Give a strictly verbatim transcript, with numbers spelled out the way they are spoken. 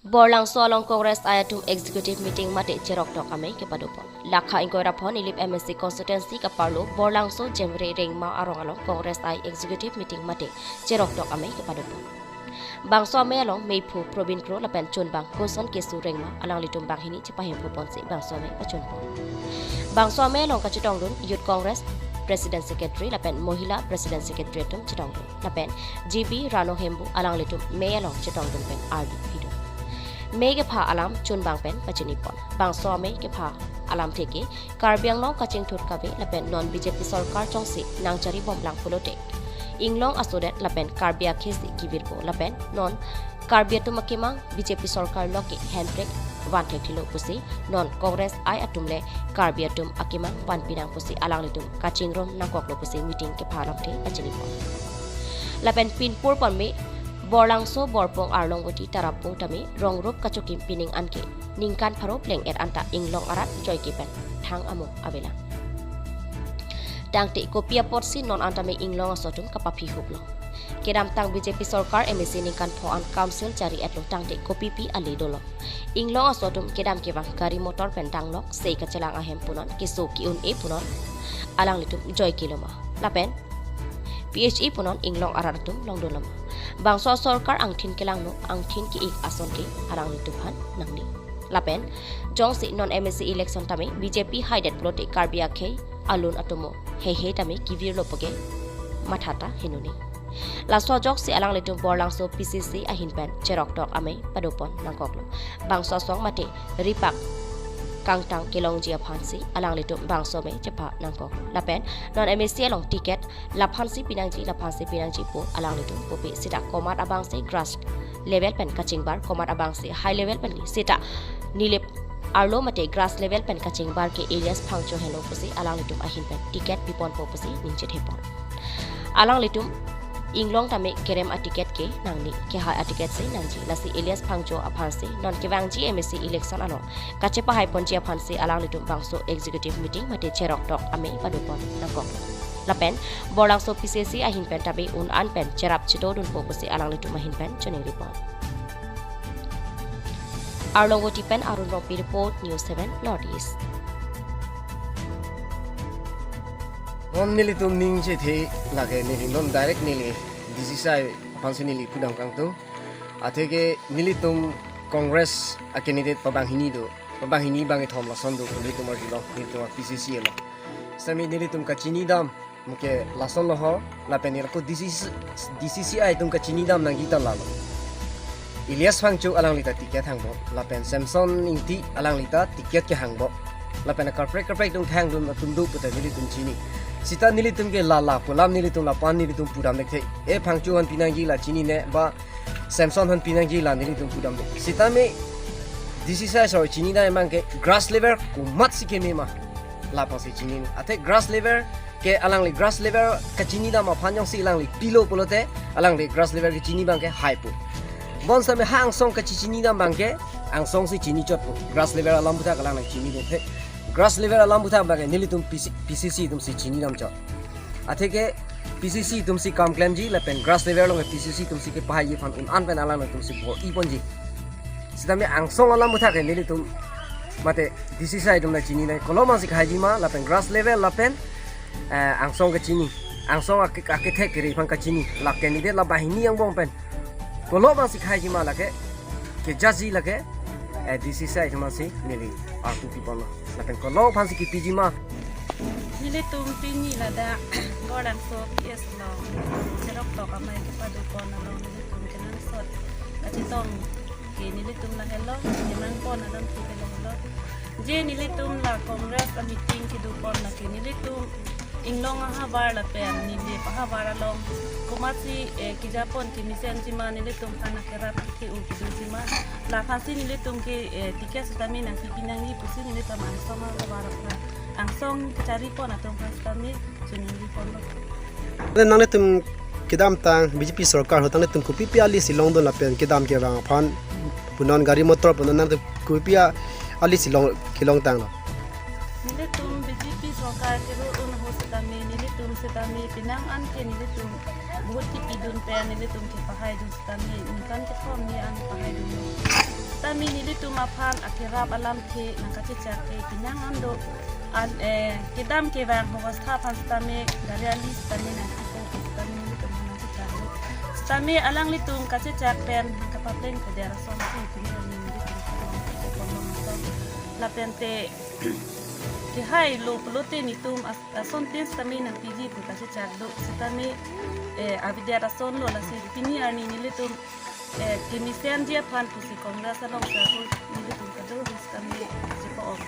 Borlangso along Congress I atum executive meeting mate cheroktok amei kepadopon. Lakha ingkoi ra phongo Nilip M A C constituency kaparlo Borlangso Jemre Rengma arong along Congress I executive meeting mate cheroktok amei kepadopon. Bangso amei along meiphu Probin Kro lapen chunbang Koson Kesu Rengma alanglitum banghini chepahemphu ponsi bangso amei pachunpon. Bangso amei along kachetongdun Youth Congress President Secretary lapen Mohila President Secretary atum chetongdun. Lapen G B Rano Hembu alanglitum mei along chetongdun pen ardi pidun. Mei kepha alam chunbang pen pachinipon. Bangso amei kepha alamthe ke Karbi Anglong kachingthur kave lapen non B J P sorkar jongsi nangcharibomlang pulote Inglong asodet lapen Karbi akhei si kevirpo lapen non Karbi atum akemang B J P sorkar lo ke hemprek vanthekthelo pusi non Congress I atum le Karbi atum akemang vanpinang pusi alanglitum kachingrum nangkoklo pusi meeting kepha alamthe pachinipon. Lapen pinpur ponme Borlangso Borpong Arlongvoti Tarapung tame rongrup kachokim pining anke ningkan pharo pleng-et anta Inglong arat joike pen thang amo avelang. Tangte kopi apotsi non antame Inglong aso atum kapaphi huplo. Kedamtang B J P sorkar M A C ningkan pho an council chari-etlo tangte kopipi ale dolo. Inglong aso atum kedam kevang gari motor pen danglok sei kachelang ahem punon keso ke-un-e punon alanglitum joike loma. Lapen P H E punon Inglong arat atum longdun loma. Bangso sorkar angthin kelangno angthin ke-ik ason ke alanglitum aphan nangne. Lapen jongsi non M A C election tame B J P haidet pulote Karbi akhei alun atomo hehe tame kevirlo puke mathata henone. Laso ajoksi alanglitum Borlangso P C C ahin pen cheroktok amei padopon nangkoklo. Bangso asong mate ripak kangtang kelongji aphansi alanglitum bangso amei chepha nangkok. Lapen non M A C along ticket laphansi pinangji laphansi pinangji pu alanglitum pupe seta komat abangsi grass level pen kachingbar, komat abangsi high level pen seta Nilip arlo mate grass level pen kachingbar ke Elias Phangcho henlo pusi alanglitum ahin pen ticket piponpo pusi ningchethepon. Alanglitum Inglong tame kerem aticket ke nangne, kehai aticket si nangji, lasi Elias Phangcho aphansi non kevangji M A C election along kachepahaiponji aphansi alanglitum bangso executive meeting mate cheroktok amei padopon nangkok. Lapen Borlangso P C C ahin pen tame un-an pen cherap chetodunpo pusi alanglitum ahin pen choningripon. Arlongvoti pen Arun Rongpi report, News seven North East. Non nelitum ning chethe lake neli non direct neli D C C I aphansi neli pudam kangtung. Atheke nelitum Congress a candidate pabanghini do, pabanghini bangkethom lason do, nelitum arjulong, nelitum P C C along. Sami nelitum kachinidam, muke lason lo ho, lapen nelitum D C C, D C C I atum kachinidam nangji ta lalo. Elias Phangcho alangli ta ticket hangbo, lapen Samson Ingti alangli ta ticket kehangbo. Lapen kaprek kaprek atum kehangdun atum do puta nelitum chini. Seta nelitum ke lala pu alam nelitum lapu-an nelitum pudam thekthe. E Phangcho aphan pinangji la chinine, ba Samson aphan pinangji la nelitum pudam thek. Seta me D C C I asor chinidam abangke grass level komatsi keme ma lapangsi chinine. Athe grass level ke alangli grass level kachinidam aphan jongsi alangli pilo pulote alangli grass level kachini abangke haipo. Bonseta me ha angsong kachichinidam abangke angsongsi chinichotpo. Grass level alam aputhak alangli chinidam thek. Grass level alam aputhak abangke nelitum P C, P C C atumsi chinidamchot. Atheke P C C atumsi kam klemji lapen grass level along P C C atumsi kepahaiji aphan un-an pen alanglitumsi bor-iponji. Seta me angsong alam aputhak ke nelitum mate D C C I atum nangchinine, kolo abangsi kahaiji ma lapen grass level lapen, eh, angsong kachini, angsong ake-, akethek kere aphan kachini, la candidate la banghini angbong pen kolo abangsi kahaiji ma lake kejatji lake, eh, D C C I atum aphansi neli arpu piponlo. Lapen kolo aphansi kepiji ma. Nelitum pini ladak Borlangso P S along cheroktok amei kepadopon along nelitum kenangsot kachetong ke nelitum lahelo, kemangpon alamthe ke lahelo. Je nelitum la Congress a meeting kedopon lake nelitum Inglong ahavar lapen Nilip ahavar along komatsi, eh, kejapon kemesenji ma nelitum aphan kerap ke-u kedoji ma. Laphansi nelitum ke, eh, ticket sitame nangpipi nangji pusi nelitum angsong ahavar aphan, angsong kacharipon atum aphan sitame choningriponlo. Nanglitum kedamtang B J P sorkar ahut nanglitum kopipi alist longdun lapen kedam kevang aphan punon gari motor punon nanglitum kopipi alist long kelongtanglo? Nelitum B J P sorkar kero-un ahut sitame nelitum sitame penang an ke nelitum vote kepidun pen nelitum kepahaidun sitame ningkan kethom ni an pahaidunlo. Tum aphan akerap alamthe nangkachechak ke pinang an do. An, eh, kedam kevang hogos tha aphan sitame gari ali sitame nangkipo sitame nelitum aphan nangkachechak do. Sitame alanglitum kachechak pen nangkapapleng pedet ason si pini arni nelitum aphan nangkachechak do. Lapente kehai lo pulote netum as-, asontin sitame nangpiji pu kachechak do. Sitame, eh, avedet ason lo, lasi pini arni nelitum, eh, kemesen ji aphan pusi Congress along sa pu nelitum kadokave sitame chepa-ok.